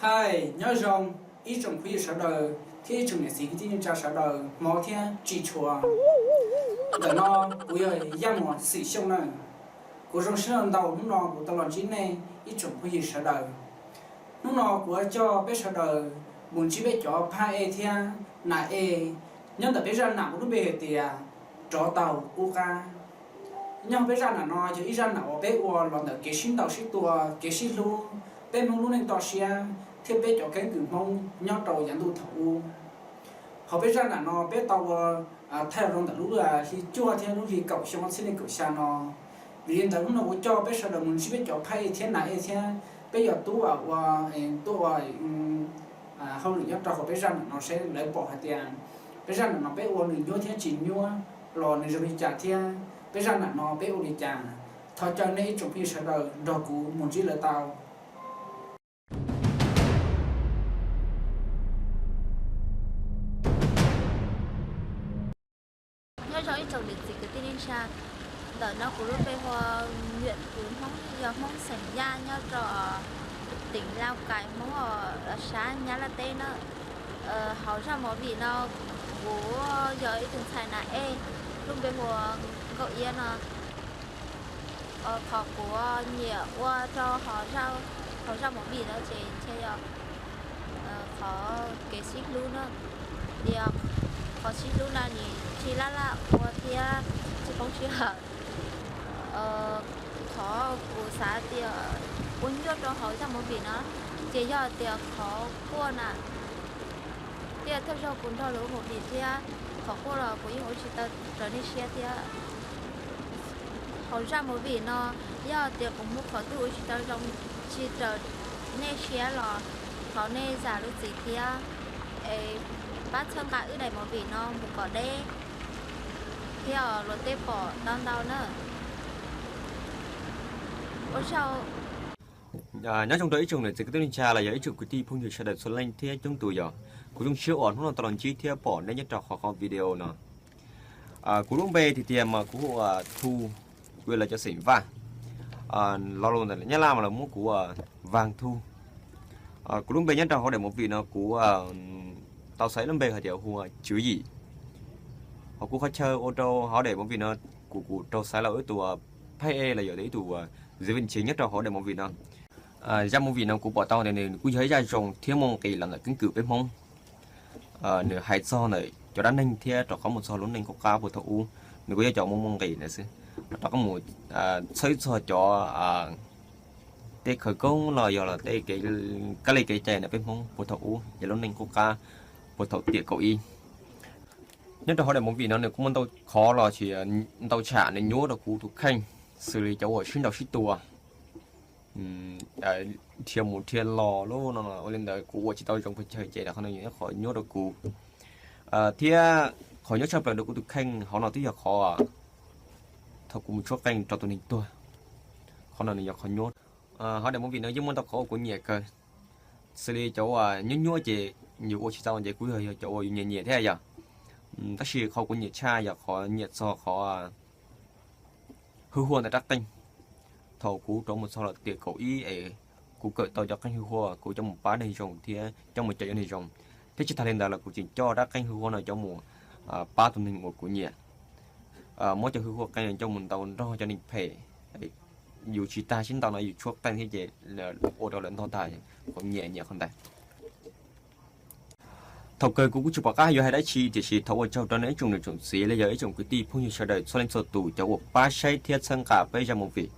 Hais nyob zoo ib tsoom phooj ywg sawv daws thiab ib tsoom niam txiv kwv tij neej tsa sawv daws hmov thiab tsis tshua. Ntawm no kuv yog Yaj Muas Xwm Xyooj na. Kuv zoo siab ntau hnub no kuv tau los ntsib nej ib tsoom phooj ywg sawv daws. Hnub no kuv yuav coj peb sawv daws mus ntsib peb cov phab ej thiab nas ej nyob ntawm peb zaj nam uas lub npe hais tias Rov Tau Qub Qab. Nyob hauv peb zaj nam no yog ib zaj nam uas peb ua los ntawm kev sib ntaus sib tua, kev sib hlub, peb Hmoob lub neej toj siab thiab peb cov keeb kwm Hmoob nyob rau yav ntuj thaum ub. Hauv peb zaj nam no peb tau ua thaij los rau ntawm lub hli cuaj thiab lub hli kaum xyoo ob txhiab nees nkaum xya no. Vim li ntawd hnub no kuv coj peb sawv daws mus ntsib peb cov phab ej thiab nas ej thiab peb cov tub uas tuaj ua hauj lwm nyob rau hauv peb zaj nam no seb lawv pom hais tias peb zaj nam no peb ua nws nyuaj thiab tsis nyuaj los nws zoo li cas thiab peb zaj nam no peb ua li cas. Thov caw nej ib tsoom phooj ywg sawv daws nrog kuv mus ntsib lawv tau. Nyob zoo ib tsoom niam txiv kwv tij neej tsa, ntawm no kuv lub npe hu ua Nyiam Kwv Hmoob, yog Hmoob xeem Yaj nyob rau teem Lauj Kais Hmoob sab Nyab Laj teb na. Hauv zaj movie no kuv yog ib tug ntxhais nas ej lub npe hu ua Nkauj Iab no. Qhov kuv nyiam ua rau hauv zaj movie no ces ntshe yog qhov kev sib hlub na. Tias qhov sib hlub no nws tsis laj laj ua thiab tsis poob sij hawm. Qhov kuv xav tias ua nyuaj rau hauv zaj movie no ces yog tias qhov quaj na. Thiab thawj zaug kuv nrog lawv ua movie thiab qhov quaj los kuv yeej ua tsis tau raws nej siab thiab. Hauv zaj movie no yog tias kuv muab qhov twg ua tsis tau zoo, tsis raws nej siab los thov nej zam lub txim thiab es pab txhawb nqa wb daim movie no mus kom deb thiab luag tej pom tau ntau na. Ua tsaug. Nyob zoo rau ib tsoom niam txiv kwv tij neej tsa los yog ib tsoom kwv tij phooj ywg sawv daws txhua leej thiab coob tus yog kuv zoo siab uas hnub no tau los ntsib thiab pom nej nyob rau qhov qhov video no. Kuv lub npe tiag tiag mas kuv hu ua Thu, kuv yog lawv cov xeem Vaj. Lo lus ntawm Nyab Laj mas lawv muab kuv ua Vàng Thu. Kuv lub npe nyob rau hauv daim movie no kuv tau xaiv lub npe hais tias hu ua Tswv Yim. Hos kuv qhov chaw ua rau hauv daim movie no kuv kuv raug xaiv los ua ib tug phab ej los yog ib tug diễn viên chính nyob rau hauv daim movie no. Zaj movie no kuv pom tau tias nws kuj yog ib zaj zoo thiab muaj nqis los ntawm keeb kwm peb Hmoob. Nws hais txog ntawm cov dab neeg thiab rov qab mus txog lub neej qub qab puag thaum ub, nws kuj yog cov muaj muaj nqis ntawd xwb. Rov qab mus txhawb txog cov tej khawv koob los yog los tej kab li kev cai ntawm peb Hmoob puag thaum ub yog lub neej qub qab puag thaum tiam kaum ib. Nyob rau hauv daim movie no nws kuj muaj ntau qhov los sis ntau tsham nws nyuaj rau kuv tus kheej, xws li cov uas sib ntaus sib tua, dhia mus dhia los lub no ua li ntawd kuv ua tsis tau zoo pes tsawg ces qhov no yog ib qhov nyuaj rau kuv. Thiab qhov nyuaj tshaj plaws rau kuv tus kheej hauv no twb yog qhov thaum kuv mus tshuab qeej rau tus neeg tuag, qhov no nws yog qhov nyuaj. Hauv daim movie no yeej muaj ntau qhov uas kuv nyiam kawg, xws li cov uas nyuaj nyuaj ces yus ua tsis tau ces kuj yog cov uas yus nyiam nyiam thiab yog. Tab sis qhov kuv nyiam tshaj yog qhov nyiam txog qhov hwj huaj ntawm rab qeej. Thaum kuv rov mus txog los tiam kaum ib es kuv kawm tau cov qeej hwj huaj kuv coj mus pab neeg zoo thiab coj mus cawm cov neeg zoo, thiab tsis tas li ntawd los kuv tseem coj rab qeej hwj huaj no coj mus pab tus neeg uas kuv nyiam. Muab cov hwj huaj qeej no coj mus ntaus nrog cov neeg phem, yus tsis tag sib ntaus no yus tshuab qeej thiab ces ua rau lawv ntog tag, kuv nyiam nyiam qhov ntawd. Thaum kawg kuv kuj tsis pom qab yuav hais dab tsi tiam sis thov ua tsaug rau nej ib tsoom niam tsoom txiv los yog ib tsoom kwv tij phooj ywg sawv daws txhua leej txhua tus cov uas pab saib thiab txhawb nqa peb zaj movie.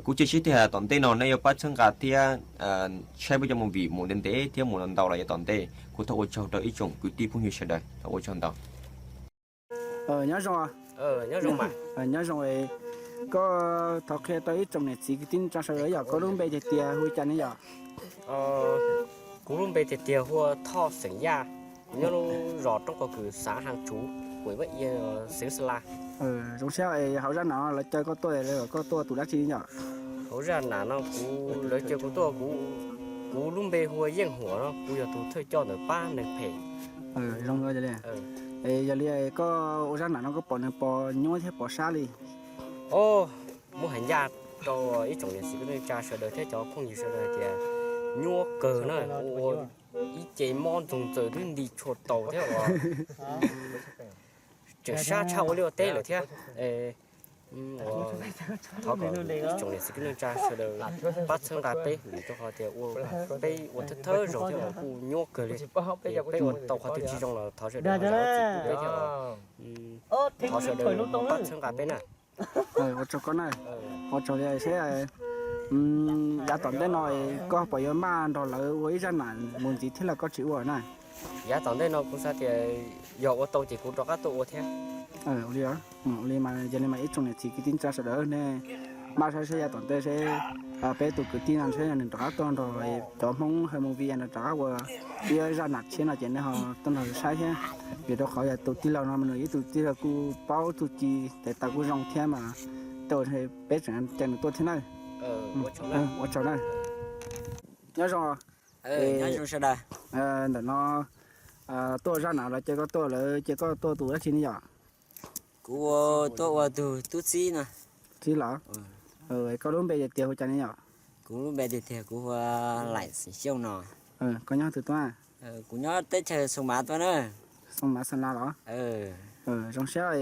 Kuv cia siab tias tom ntej no nej yuav pab txhawb nqa thiab saib peb cov movie mus ntev ntev thiab mus ntau ntau los yav tom ntej. Kuv thov ua tsaug rau ib tsoom kwv tij phooj ywg sawv daws, thov ua tsaug ntau. Nyob zoo, nyob zoo, koj thov qhia rau ib tsoom niam txiv kwv tij neej tsa sawv daws yog koj lub npe tiag tiag hu li cas ne yom? Kuv lub npe tiag tiag hu ua Thoj xeem Yaj, kuv nyob lub zos Roob Qaum Kwm, xã Hang Chuv, huyện Bắc Yên, xeev Xas Las. Zoo siab hauv zaj no lawv caw koj tuaj, lawv kom koj tuaj ua tus dab tsi yom? Hauv zaj nam no kuv, lawv caw kuv tuaj, kuv lub npe hu ua Yeej Huam no, kuv yog tus thawj coj ntawm pab neeg phem. Zoo li, yog li koj ua zaj nam no koj pom nws pos nyuaj thiab pos sab li? Os, muab hais ncaj rau ib tsoom niam txiv kwv tij neej tsa sawv daws thiab cov phooj ywg sawv daws hais tias nyuaj kawg na, ua ib ce mob ntxoog txawm twb nti tshua taus thiab os. Tseem sab tshaj ua liaj ua teb lawm thiab. Thov kom ib tsoom niam txiv kwv tij neej tsa sawv daws pab txhawb nqa peb, vim rau qhov tias ua peb ua thawj thawj zaug thiab los kuj nyuaj kawg li. Peb ua tau qhov twg tsis zoo los thov sawv daws ho zam lub txim pub peb thiab os. Thov sawv daws pab txhawb nqa peb na. Ua tsaug koj na, ua tsaug li seb yav tom ntej no koj puas yuav maj nrog lawv ua ib zaj nam mus ntxiv thiab los koj tsis ua na? Yav tom ntej no kuv xav tias yog ua tau ces kuv rov qab tuaj ua thiab. Ua li, ua li mas yog li mas ib tsoom niam txiv kwv tij neej tsa sawv daws nej maj saib seb yav tom ntej seb peb tus kwv tij no seb nws rov qab tuaj nrog cov Hmoob Hawj Movie no rov qab ua ib zaj nam tshiab no ces nej ho tuaj nrog saib thiab. Vim rau qhov yog tus tij laug no mas nws ib tug tij laug kuj paub txuj ci tes taw kuj zoo thiab mas tej uas peb tseem caw nws tuaj thiab na. Ua tsaug na. Nyob zoo. Ntawm no tuaj zaj nam los ces koj tuaj lawv ces koj tuaj tus dab tsi ne yom? Kuv tuaj ua tus tub txib no. Txib los? Koj lub npe tiag tiag hu cas ne yom? Kuv lub npe tiag tiag kuv hu ua Laim Xeem Xyooj no. Koj nyob twg tuaj? Kuv nyob teb chaws Xoo Mav tuaj na. Xoo Mav Xeem Las los? Zoo siab.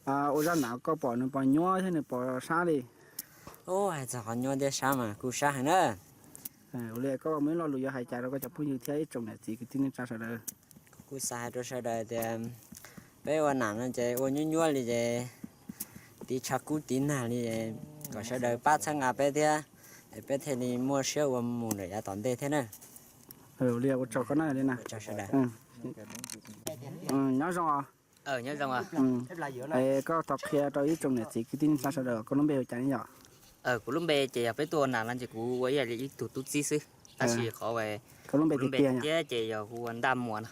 Ua zaj nam koj pom nws puas nyuaj thiab nws puas sab li? Hais txog qhov nyuaj thiab sab mas kuj sab heev na. Ua li koj muaj ib lo lus yuav hais cas rau koj cov phooj ywg thiab ib tsoom niam txiv kwv tij neej tsa sawv daws? Kuv xav hais rau sawv daws tias peb ua nam no ces ua nyuaj nyuaj li ces tiv tshav kub tiv nag li, kom sawv daws pab txhawb nqa peb thiab, es peb thiaj li muaj siab ua mus ntawm yav tom ntej thiab na. Ua li ua tsaug koj na li na. Nyob zoo. Koj thov qhia rau ib tsoom niam txiv kwv tij neej tsa sawv daws koj lub npe hu cas ne yom? Kuv lub npe ces yog peb tuaj ua nam no ces kuv ua ib yam li ib tug tub txib xwb, tab sis qhov koj lub npe tiag tiag ces yog hu ua Ntaj Muas no.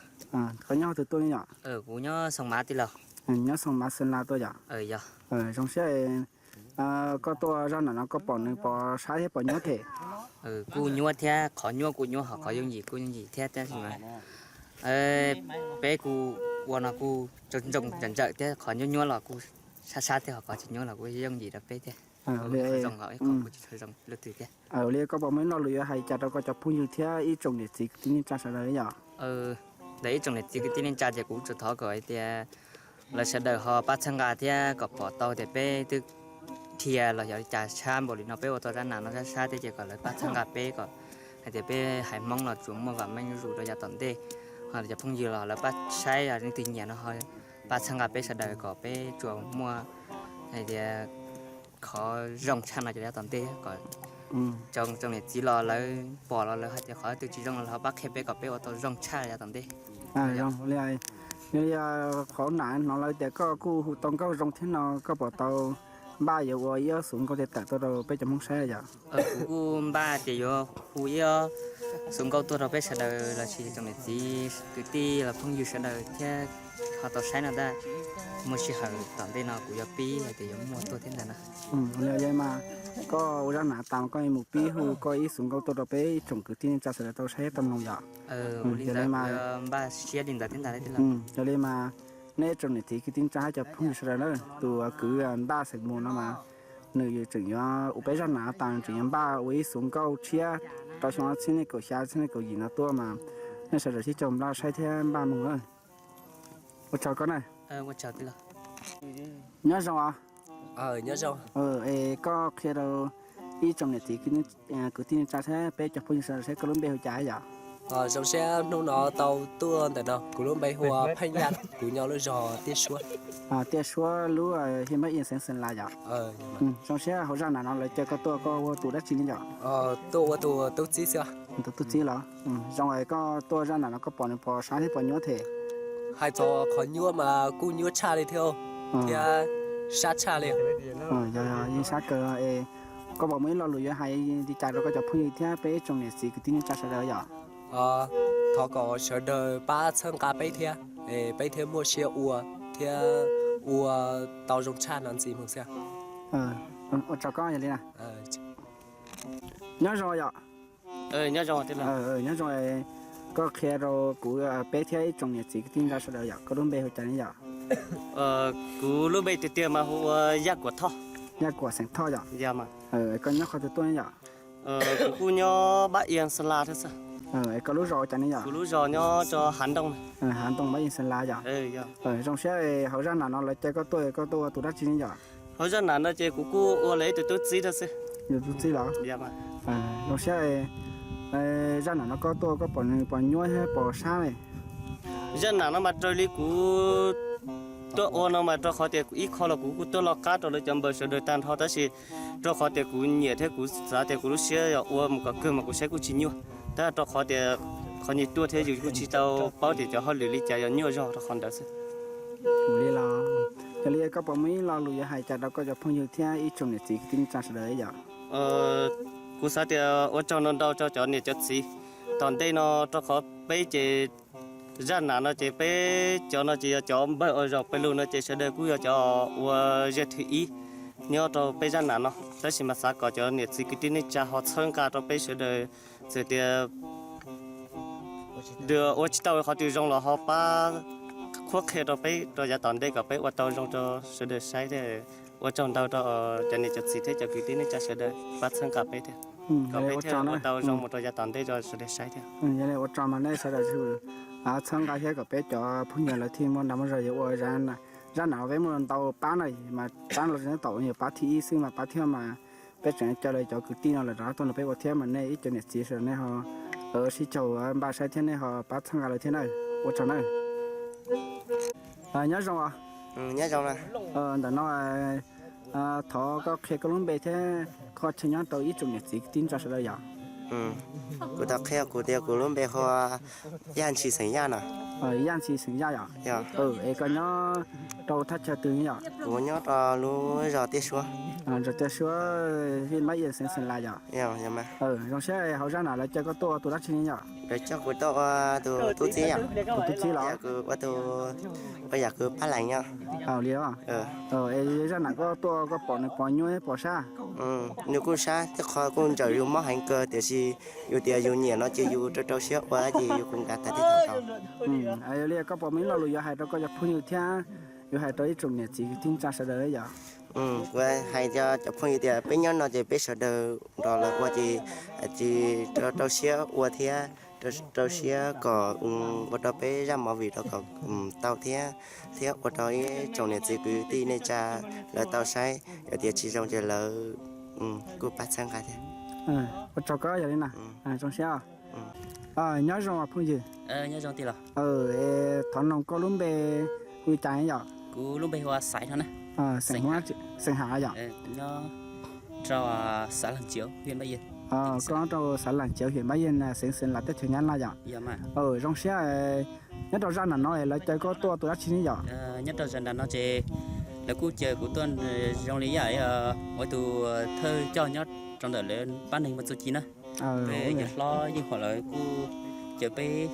Koj nyob qhov twg tuaj ne yom? Kuv nyob Xoo Mav tij laug. Nyob Xoo Mav Xeem Las tuaj yom? Zoo siab. Koj tuaj zaj nam no koj pom nws puas sab thiab puas nyuaj them? Kuj nyuaj thiab, qhov nyuaj kuj nyuaj ho qhov yooj yim kuj yooj yim thiab, tab sis mas peb kuj ua no kuj ntsoog ntawm ntawm thiab, qhov nyuaj nyuaj los kuj sab sab thiab, ho qhov tsis nyuaj los kuj yooj yim rau peb thiab. Zoo, qhov kuj tsis zoo lub twg thiab. Ua li koj puas muaj ib lo lus yuav hais cas rau koj cov phooj ywg thiab ib tsoom niam txiv kwv tij neej tsa sawv daws yom? Ntawm ib tsoom niam txiv kwv tij neej tsa ces kuv tsuas thov kom hais tias lawv sawv daws ho pab txhawb nqa thiab kom pom tau tias peb twb dhia los yog li cas sab npaum li no, peb ua tau zaj nam no sab sab thiab ces kom lawv pab txhawb nqa peb kom hais tias peb haiv Hmoob los tsuas muaj vam meej zuj zus rau yav tom ntej. Ho cov phooj ywg los lawv pab saib, yog leej twg nyiam no ho pab txhawb nqa peb sawv daws kom peb tsuas muaj hais tias qhov zoo tshaj no cov yav tom ntej kom tsoom niam txiv los lawv pom los lawv hais tias qhov twg tsis zoo los lawv ho pab qhia peb kom peb ua tau zoo tshaj yav tom ntej. Yog li, qhov nam hnov lawv tias koj kuj hu tau nkauj zoo thiab no, koj puas tau npaj yuav ua ib ob xuv nkauj tej tawm tuaj rau peb cov Hmoob saib yom? Kuv kuj npaj tias yuav hu ib ob xuv nkauj tuaj rau peb sawv daws los sis tsoom niam txiv kwv tij los phooj ywg sawv daws thiab ho tau saib no tab. Muaj sij hawm tom ntej no kuv yuav pib hais tias yuav muaj tuaj thiab ntag na. Yog li mas koj ua zaj nam tas koj mus pib hu koj ib xuv nkauj tuaj rau peb ib tsoom kwv tij neej tsa sawv daws tau saib tau mloog yom? Yog li mas, npaj siab li ntawd thiab ntag. Yog li mas nej tsoom niam txiv kwv tij neej tsa hab cov phooj ywg sawv daws na, tus kwv Ntaj Xeem Mus no mas nws tseem yuav ua peb zaj nam tas, nws tseem yuav npaj ua ib xuv nkauj tshiab rau xyoo txhiab nees nkaum xya txhiab nees nkaum yim no tuaj mas nej sawv daws sib caum npaj saib thiab npaj mloog na. Ua tsaug koj na. Nyob zoo os. Es koj qhia rau ib tsoom niam txiv kwv tij neej tsa thiab peb cov phooj ywg sawv daws seb koj lub npe hu cas yom? Zoo siab hnub no tau tuaj ntawm no, kuv lub npe hu ua Pheej Yaj, kuv nyob lub zos Tiaj Suab. Tiaj Suab lub Hia Mab Ib xeev Xeem Las yom? Zoo siab hauv zaj nam no lawv caw koj tuaj koj ua tus dab tsi ne yom? Tuaj ua tus tub txib xwb. Tus tub txib los? Zoo es koj tuaj zaj nam no koj pom nws puas sab thiab puas nyuaj them? Hais txog qhov nyuaj mas kuj nyuaj tshaj li thiab, thiab sab tshaj li. Yog, yeej sab kawg es koj puas muaj ib lo lus yuav hais li cas rau koj cov phooj ywg thiab peb ib tsoom niam txiv kwv tij neej tsa sawv daws yom? Thov kom sawv daws pab txhawb nqa peb thiab, es peb thiaj muaj siab ua thiab ua tau zoo tshaj no ntxiv mus xwb. Ua tsaug koj yog li na. Nyob zoo yom. Nyob zoo, koj qhia rau kuv, peb thiab ib tsoom niam txiv kwv tij neej tsa sawv daws yom, koj lub npe hu cas ne yom? Kuv lub npe tiag tiag mas hu ua Yaj Kuam Thoj. Yaj Kuam xeem Thoj yom? Koj nyob qhov twg tuaj ne yom? Kuv kuj nyob Pab Ias Xeem Las thiab xwb. Koj lub zos ua cas ne yom? Kuv lub zos nyob rau Hav Ntoo. Hav Ntoo, Pab Ias Xeem Las yom? Zoo siab hauv zaj nam no lawv caw koj tuaj, koj tuaj ua tus dab tsi ne yom? Hauv zaj nam no ces kuv kuj ua lawv ib tug tub txib thiab xwb. Yog tub txib los? Zoo siab. Zaj nam no koj tuaj koj pom nws pos nyuaj thiab pos sab ne? Zaj nam no mas raws li kuv tuaj ua no mas rau qhov tias ib qho los kuv kuj tuaj loj qab rau lawv cov npawg sawv daws tag nrho, tab sis rau qhov tias kuv nyiam thiab kuv xav tias kuv lub siab yog ua mus kom kawg mas kuv saib kuj tsis nyuaj, tab rau qhov tias qhov nyias tuaj thiab yus kuj tsis tau paub tias cov hauj lwm li cas yog nyuaj zog rau qhov ntawd xwb. Ua li los, yog li koj puas muaj ib lo lus yuav hais cas rau koj cov phooj ywg thiab ib tsoom niam txiv kwv tij neej tsa sawv daws yom? Kuv xav tias ua tsaug ntau ntau rau cov niam cov txiv tom ntej no, rau qhov peb ces zaj nam no ces peb cov no ces yog cov npawg ua zaum pawg lug no ces sawv daws kuj yog cov ua zaj thib ib nyob rau peb zaj nam no, tab sis mas xav kom cov niam txiv kwv tij neej tsa ho txhawb nqa rau peb sawv daws, txawm tias ua tsis tau qhov twg zoo los ho pab qhuab qhia rau peb rau yav tom ntej kom peb ua tau zoo rau sawv daws saib thiab. Ua tsaug ntau rau cov niam cov txiv thiab cov kwv tij neej tsa sawv daws pab txhawb nqa peb thiab, kom peb thiaj ua tau zoo mus rau yav tom ntej rau sawv daws saib thiab. Yog li ua tsaug mas nej sawv daws txhawb nqa thiab kom peb cov phooj ywg lawv thiaj muaj dag muaj zog yuav ua zaj nam peb muaj ntau pab na, mas pab los tseem tom yuav pab thib ib xwb mas pab thiab mas peb tseem caw lawv cov kwv tij no lawv rov qab tuaj nrog peb ua thiab mas nej ib cov niam txiv sawv daws nej ho sib caug npaj saib thiab nej ho pab txhawb nqa lawv thiab na. Ua tsaug na. Nyob zoo os. Ntawm no thov koj qhia koj lub npe thiab koj chaw nyob rau ib tsoom niam txiv kwv tij neej tsa sawv daws yom. Kuv tau qhia kuv tias kuv lub npe hu ua Yaj Ntshis xeem Yaj no. Yaj Ntshis xeem Yaj yom? Es koj nyob rau thaj chaw twg yom? Kuv nyob rau lub zos Tiaj Suab. Zos Tiaj Suab, vij Npab Yas xeev Xeem Las yom? Zoo siab hauv zaj nam lawv caw koj tuaj ua tus dab tsi ne yom? Lawv coj kuv tuaj ua tus tub txib yom. Tus tub txib los? Ua tus, ua yam kuv pab lees nyob. Li os. Es zaj nam koj tuaj koj pom nws pos nyuaj pos sab? Nws kuj sab thiab qhov kuj ntsaum yus mob heev kawg tiam sis yus tias yus nyiam no ces yus rau rau siab ua ces yus kuj nkav tas thiab tau. Yog li koj puas muaj ib lo lus yuav hais rau koj cov phooj ywg thiab yuav hais rau ib tsoom niam txiv kwv tij neej tsa sawv daws yom? Kuv hais rau cov phooj ywg tias peb nyob no ces peb sawv daws nrog lawv ua ces, ces rau rau siab ua thiab rau siab kom ua rau peb zaj movie rau kom tau thiab, thiab ua rau ib tsoom niam txiv kwv tij neej tsa lawv tau saib, yog tias tsis zoo ces lawv kuj pab txhawb nqa thiab. Ua tsaug koj yog li na. Zoo siab. Nyob zoo phooj ywg. Thov noog koj lub npe hu li cas yom? Kuv lub npe hu ua Xaiv no na. Xeem Hav yom? Nyob rau xav Las Nciav, koj nyob rau xav Las Nciav, huyện Npab Yeej, xeev Xeem Las, teb chaws Nyab Laj yom? Zoo siab. Nyob rau zaj nam no lawv caw koj tuaj tus dab tsi ne yom? Nyob rau zaj nam no ces lawv kuj caw kuv tuaj zoo li yam ua tus thawj coj nyob rau ntawm lawv pab neeg muaj txuj ci na. Peb yawg hlob yeej hom lawv kuj caw peb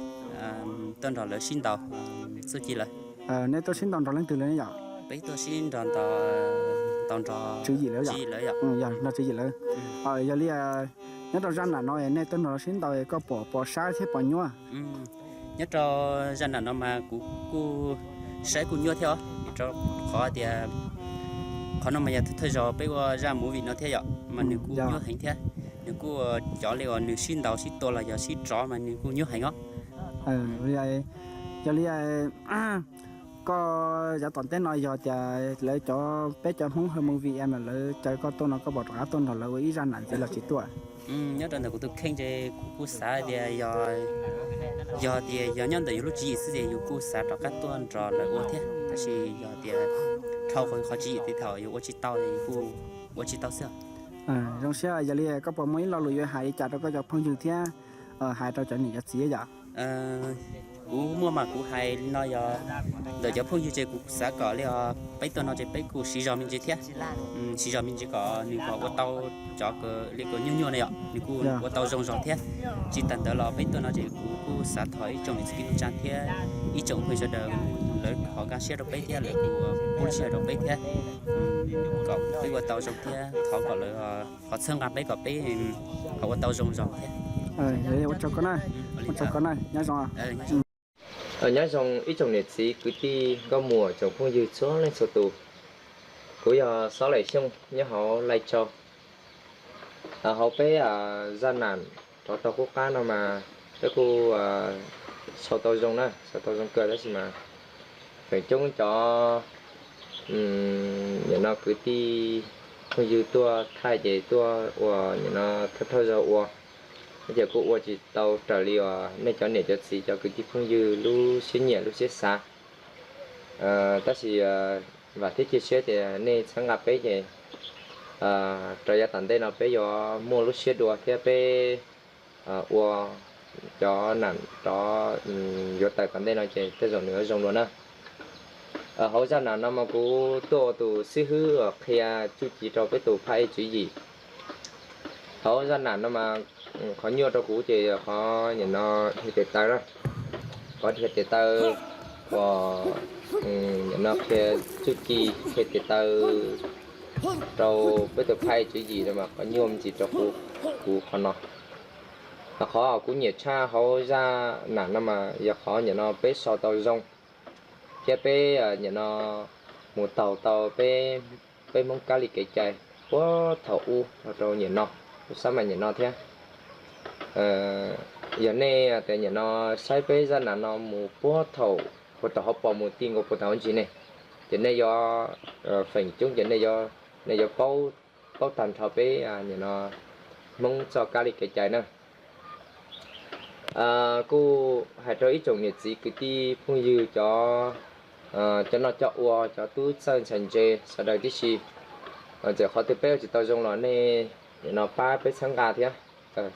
tuaj nrog lawv sib ntaus txuj ci lawm. Nej tuaj sib ntaus nrog leej twg lawm ne yom? Peb tuaj sib nrog ntaus nrog tswv yim lawm yom? Nrog tswv yim lawm. Yog li nyob rau zaj nam no nej tuaj nrog sib ntaus koj pom pos sab thiab pos nyuaj? Nyob rau zaj nam no mas kuv kuj saib kuj nyuaj thiab os, rau qhov tias qhov no mas yog thawj zaug peb ua zaj movie no thiab yom, mas nws kuj nyuaj heev thiab. Nws kuj cov li uas nws sib ntaus sib tua los yog sib rov mas nws kuj nyuaj heev os. Yog li koj yav tom ntej no yog tias lawv cov, peb cov Hmoob Hawj movie mas lawv caw koj tuaj no koj puas rov qab tuaj nrog lawv ua ib zaj nam ntxiv los tsis tuaj? Nyob rau ntawm kuv tus kheej ces kuv kuj xav tias yog, yog tias yog nyob ntawm yus lub tswv yim xwb ces yus kuj xav rov qab tuaj nrog lawv ua thiab, tab sis yog tias dhau qhov tswv yim tiv thaum yus ua tsis tau, ua tsis tau xwb. Zoo siab. Yog li koj puas muaj ib lo lus yuav hais li cas rau koj cov phooj ywg thiab hais rau cov niam cov txiv yom? Kuv muaj mas kuv hais li no yog ntawm cov phooj ywg ces kuv xav kom li os peb tuaj no ces peb kuj siv zog me ntsis thiab, siv zog me ntsis kom nws kom ua tau cov li kom nyuaj nyuaj na yom, nws kuj ua tau zoo zog thiab. Tsis tas ntawd los peb tuaj no ces kuv kuj xav thov ib tsoom niam txiv kwv tij neej tsa thiab ib tsoom phooj ywg sawv daws lawv ho nkag siab rau peb thiab lawv kuj pub lub sij hawm rau peb thiab kom peb ua tau zoo thiab thov kom lawv ho txhawb nqa peb kom peb ho ua tau zoo zog thiab. Ua tsaug koj na, ua tsaug koj na, nyob zoo. Nyob zoo ib tsoom niam txiv kwv tij nkauj muam tsoom phooj ywg txhua leej txhua tus. Kuv yog Xob Laim Xyooj nyob hauv Lai Châu. Hauv peb zaj nam rov tau qub qab no mas peb kuj sau tau zoo na, sau tau zoo kawg tab sis mas feem coob cov nim no kwv tij phooj ywg tuaj thaij ces tuaj ua nim no thawj thawj zaug ua, ces kuj ua tsis tau raws li uas nej cov niam cov txiv cov kwv tij phooj ywg lub siab nyiam lub siab xav. Tab sis vam thiab cia siab tias nej txhawb nqa peb ces rau yav tom ntej no peb yuav muaj lub siab dua thiab peb ua cov nam rov yuav tawm tom ntej no ces tej zaum nws yuav zoo dua na. Hauv zaj nam no mas kuv tuaj ua tus xib hwb uas qhia txuj ci rau peb tus phaj ej tswv yim. Hauv zaj nam no mas qhov nyuaj rau kuv ces qhov nim no dhia tes taw na, qhov dhia tes taw uas nim no qhia txuj ci qhia tes taw rau peb tus phaj ej tswv yim no mas qhov nyuaj me ntsis rau kuv, kuv qhov no. Qhov kuv nyiam tshaj hauv zaj nam no mas yog qhov nim no peb sau tau zoo thiab peb nim no mus taug tau peb, peb Hmoob kab li kev cai puag thaum ub los rau nim no, kuv xav mas nim no thiab. Yog nej tias nim no saib peb zaj nam no mus puag thaum puag tom hauv paus mus ti nkaus puag tom hauv ntsis ne, ces nej yuav, feem coob ces nej yuav paub, paub tag nrho peb nim no Hmoob txoj kab li kev cai na. Kuj hais rau ib tsoom niam txiv kwv tij phooj ywg cov, cov noj cov ua cov tub txawj ntxhais ntse sawv daws tib si, txawm qhov twg peb ua tsis tau zoo los nej nim no pab peb txhawb nqa thiab,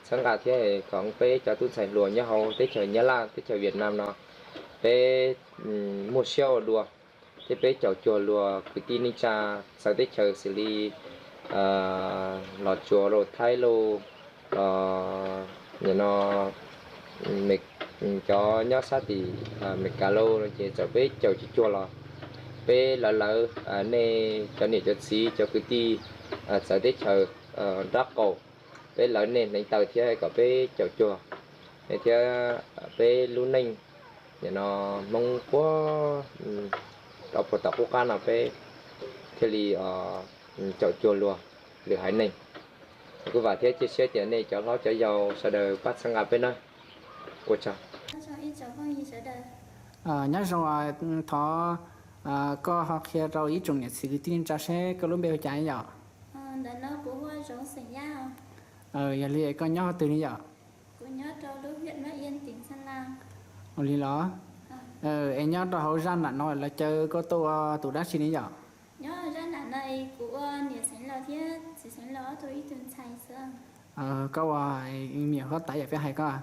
txhawb nqa thiab kom peb cov tub ntxhais hluas nyob hauv teb chaws Nyab Laj teb chaws Vietnam no peb muaj siab ua dua thiab peb caum cuag luag kwv tij neej tsa txawv teb chaws xws li Los Tsuas lauj, Thaib lauj, los nim no cov nyob sab tim Amelikas lauj no ces txawm peb caum cuag cuag los peb lawv lawv nej cov niam cov txiv cov kwv tij txawv teb chaws nraub qaum, peb lawv nej hneev taw thiab kom peb caum cuag thiab peb lub neej nim no Hmoob puag rau puag tom qub qab no peb thiaj li caum cuag luag lwm haiv neeg. Kuv vam thiab cia siab tias nej cov hlob cov yau sawv daws pab txhawb nqa peb nawb. Ua tsaug. Nyob zoo, thov koj ho qhia rau ib tsoom niam txiv kwv tij neej tsa seb koj lub npe hu cas yom? Yog li koj nyob qhov twg ne yom? Ua li los, es nyob rau hauv zaj nam no lawv caw koj tuaj ua tus dab tsi ne yom? Koj ua niam huab tais yom, peb hais koj.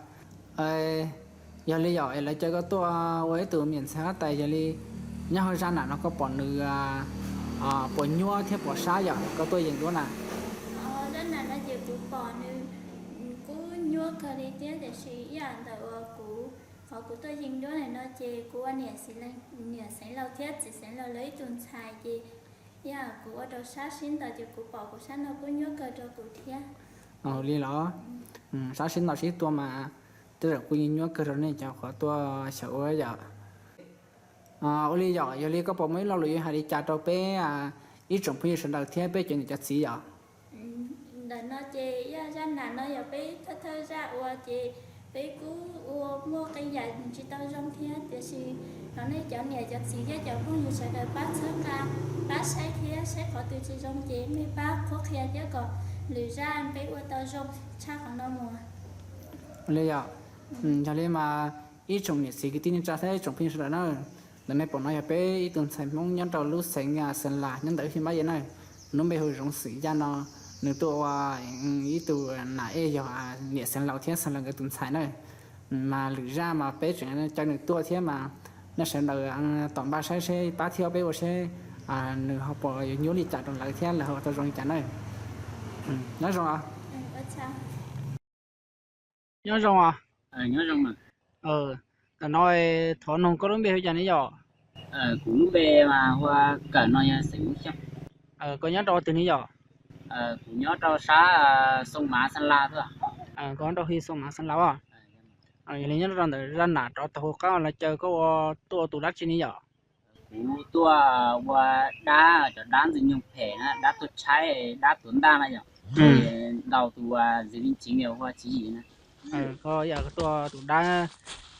Yog li yom, es lawv caw koj tuaj ua ib tug niam ntxhais huab tais, yog li nyob hauv zaj nam no koj pom nws puas nyuaj thiab puas sab yom, koj tuaj yees duab na? Zaj nam no ces kuv pom nws kuj nyuaj kawg li thiab, tiam sis ib yam ntawm uas kuv, qhov kuv tuaj yees duab ntawm no ces kuv ua niam xeev laus thiab txiv xeev laus lawv ib tug ntxhais ces ib yam kuv ua rau sab sib ntaus ces kuv pom kuv sab no kuj nyuaj kawg rau kuv thiab. Ua li los, sab sib ntaus sib tua mas tej zaum kuj yeej nyuaj kawg rau nej cov qhov tuaj xyaum ua yom. Ua li yom, yog li koj puas muaj ib lo lus yuav hais li cas rau peb ib tsoom phooj ywg sawv daws thiab peb cov niam cov txiv yom? Ntawm no ces yog zaj nam no yog peb thawj thawj zaj ua ces peb kuj ua muaj qee yam tsis tau zoo thiab, tiam sis thov nej cov niam cov txiv thiab cov phooj ywg sawv daws pab txhawb nqa, pab saib thiab saib qhov twg tsis zoo ces nej pab qhuab qhia thiab kom lwm zaj peb ua tau zoo tshaj qhov no mus. Ua li yom, yog li mas ib tsoom niam txiv kwv tij neej tsa thiab ib tsoom phooj ywg sawv daws na, ntawm nej pom no yog peb ib tug ntxhais Hmoob nyob rau lub xeev Xeev Las nyob ntawm Hib Npab Yaj na, lub npe hu Zoov Xwm Yaj no, nws tuaj ua ib tug nam ej yog niam xeev laus thiab xeev laus nkawd tus ntxhais na. Mas lwm zaj mas peb tseem caw nws tuaj thiab mas nej sawv daws tom npaj saib seb pab thiab peb ua seb nws ho puas yuav nyuaj li cas rau lawv thiab lawv ho ua tau zoo li cas na. Nyob zoo os. Nyob zoo os. Ntawm no thov noog koj lub npe hu cas ne yom? Kuv lub npe mas hu ua Kawm no yog xeem Hmoob Xyooj. Koj nyob rau twg ne yom? Kuv nyob rau sab Xoo Mav Xeev Las. Koj nyob rau Hib Xoo Mav Xeev Las os. Yog li nyob rau ntawm zaj nam rov tau hauv qab lawv caw koj ua tuaj ua tus dab tsi ne yom? Kuv tuaj ua dab, cov dab ntxwg nyoog phem na, dab tuag tshaib, dab tuav ntaj na yom. Ntau tus Zis Vij Txiv ua Txiv Yim na. Koj yog tuaj tus dab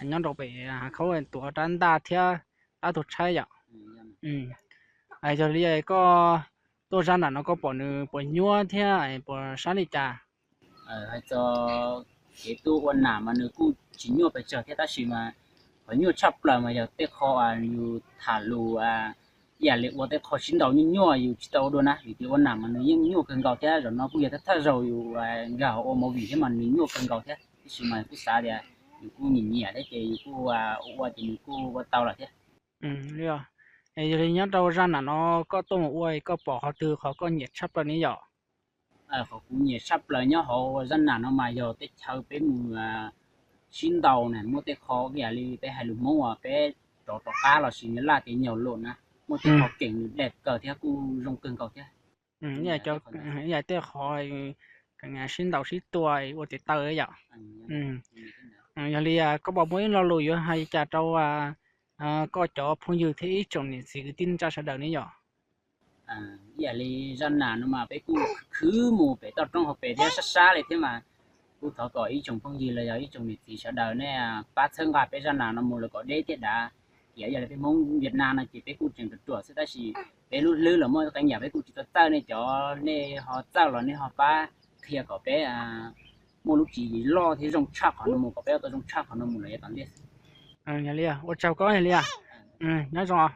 nyob rau pem Hav Khaub tuav rab ntaj thiab dab tuag tshaib yom? Yog li koj tuaj zaj nam no koj pom nws puas nyuaj thiab puas sab li cas? Hais txog kev tuaj ua nam mas nws kuj tsis nyuaj pes tsawg thiab tab sis mas qhov nyuaj tshaj plaws mas yog tej qho yus tham lus ib yam li ua tej qho sib ntaus nyuaj nyuaj yus tsis tau ua dua na. Vim tias ua nam mas nws yeej nyuaj kawg nkaus thiab, zaum no kuj yog thawj thawj zaug yus nkag ua movie thiab mas nws nyuaj kawg nkaus thiab, tab sis mas kuj xav tias yus kuj nyiam nyiam thiab ces yus kuj ua ua ces nws kuj ua tau lawm thiab. Yog li nyob rau zaj nam no koj tuaj mus ua koj pom qhov twg qhov koj nyiam tshaj plaws ne yom? Qhov kuv nyiam tshaj plaws nyob hauv zaj nam no mas yog tej chaw peb mus sib ntaus na, muaj tej qho ib yam li peb hais lus Hmoob uas peb rov rov qab los sis nws laj tias nyaum lom na, muaj tej qho keem nws deb kawg thiab kuj zoo kawg nkaus thiab. Ib yam tej qhov sib ntaus sib tua ua tes taw yom. Yog li koj puas muaj ib lo lus yuav hais cas rau koj cov phooj ywg thiab ib tsoom niam txiv kwv tij neej tsa sawv daws ne yom? Ib yam li zaj nam no mas peb kuj khwv mus pem toj roob hauv pes thiab sab sab li thiab mas kuj thov kom ib tsoom phooj ywg los yog ib tsoom niam txiv sawv daws nej pab txhawb nqa peb zaj nam no mus los kom deb thiab dav. Tiam ib yam li peb Hmoob Vietnam no ces peb kuj tseem ruam ruam xwb tab sis peb lub hlwb los muaj qee yam peb kuj tsis tau txawj, nej cov nej ho txawj los nej ho pab qhia kom peb muaj lub tswv yim loj thiab zoo tshaj qhov no mus, kom peb tau zoo tshaj qhov no mus los yav tom ntej xwb. Yog li ua tsaug koj yog li, nyob zoo.